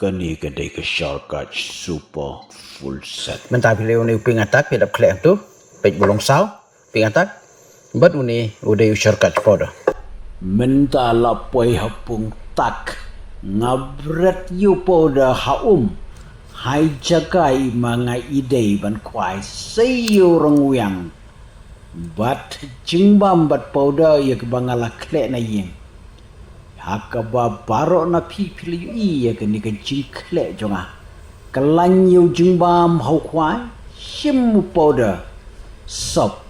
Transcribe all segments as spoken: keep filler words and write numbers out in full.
Kane ka dei ka shortcut super full set. Mynta phi leh une u pink attack, phi dap khleh hangtu. Peit, u long saw, pink attack. Bad une u dei u shortcut powder. Mynta la poi ha pung tak. Nga bret ïa u powder ha um. Ha i jaka i ma nga i dei ban khwai sei ïa u rangwiang. Bad jingbam bad powder ïa kaba nga la khleh na ïing. Ha kaba baroh na phi phi la ïohi ïa kane ka jingkhleh jong nga. Khlaiñ ïa u jingbam ha u khwai, shim u powder, sop.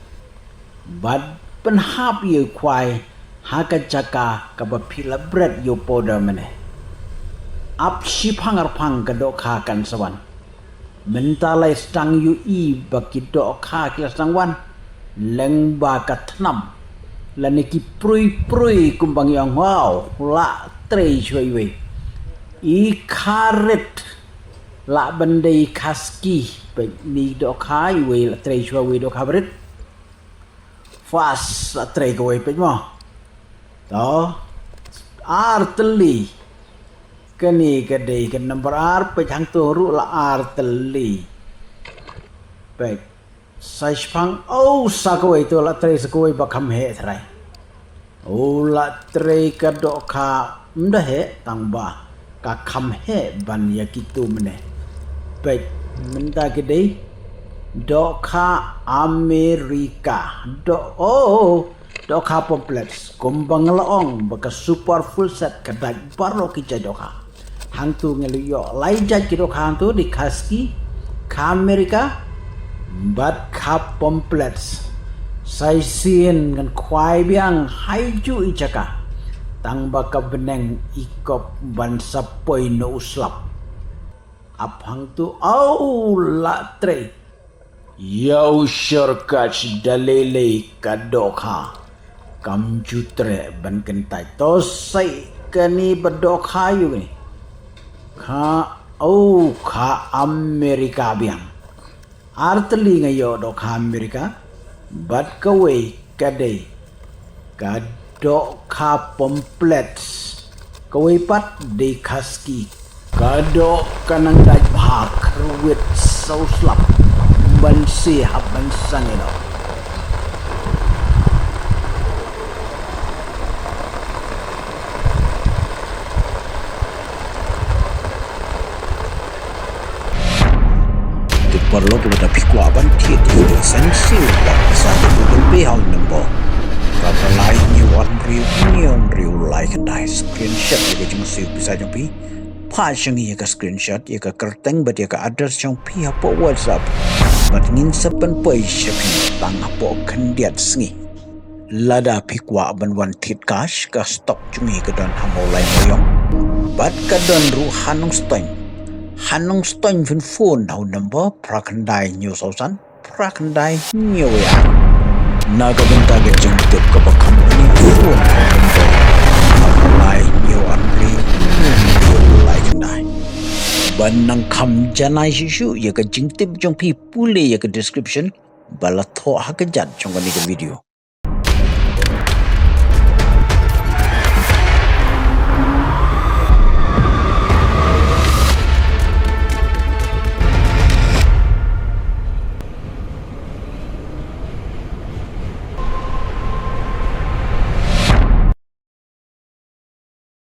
Bad pynhap ïa u khwai ha ka jaka kaba phi la bret ïa u powder mynne. Ap shiphang arphang ka dohkha kan sa wan. Mynta la i sdang ïohi ba ki dohkha ki la sdang wan. Lyngba ka thnam lane ki prui prui kumba ngi ong, wow, la trei shuwa iwei. I kha rit, la ban dei i kha ski. Peit, une i dohkha iwei la trei shuwa, iwei dohkha ba rit. Fast, la trei kawei, peit mo. To. Ar tylli. Kane ka dei ka number ar, peit hangtu ruh la ar tylli. Peit. Sa shiphang, oh, sa kawei, to la trei sa kawei ba kham heh tharai. Oh, la trei ka dohkha, ym da heh, tang ba ka kham heh ban ïa kito mynne. Peit, mynta ki dei dohkha America. Doh, oh, dohkha pamphlets. Kumba nga la ong ba ka super full set ka dait baroh ki jait dohkha. Hangtu ngi la ïoh lai jait ki dohkha hangtu, dei kha ski, kha America, bad kha pamphlets. Sa shisien ngan khwai biang ha i ju i jaka. Tang ba ka bneng i kop ban sa poi na u slap. Ap hangtu, au, la trei. Ïa u shortcut da lei lei ka dohkha. Kam ju treh ban kyntait. To sei kane ba dohkha ïa u kane. Kha, au, kha America biang. Ar tylli nga ïoh dohkha America. Bad kawei ka dei ka dohkha pamphlets. Kawei pat dei kha ski. Ka doh ka nang dait bha, kyrwit sa u slap. Ban sih hap ban sangeh noh. Te paralok, lada phi kwah ban thied ïa u san siew, sa ka Google Pay ha u number phra khyndai hynñiew ar hynriew hynñiew hynriew lai khyndai. Screenshot ïa ka jingsiew pisa jong phi. Phah sha ngi ïa ka screenshot, ïa ka kyrteng bad ïa ka address jong phi hapoh WhatsApp. Bad ngin sa pynpoi sha phi tang hapoh khyndiat sngi. Lada phi kwah ban wan thied cash, ka stock jong ngi ka don ha Mawlai Mawiong. Bad ka don ruh ha Nongstoiñ. Ha Nongstoiñ phin phone ha u number phra khyndai hynñiew saw san phra khyndai hynñiew wei ar. Na ka bynta ka jingtip kaba kham bniah, phone ha u number phra khyndai hynñiew ar hynriew hynñiew lai khyndai. Ban nang kham janai shuh shuh ïa ka jingtip jong phi, pule ïa ka description ba la thoh ha ka jat jong kane ka video.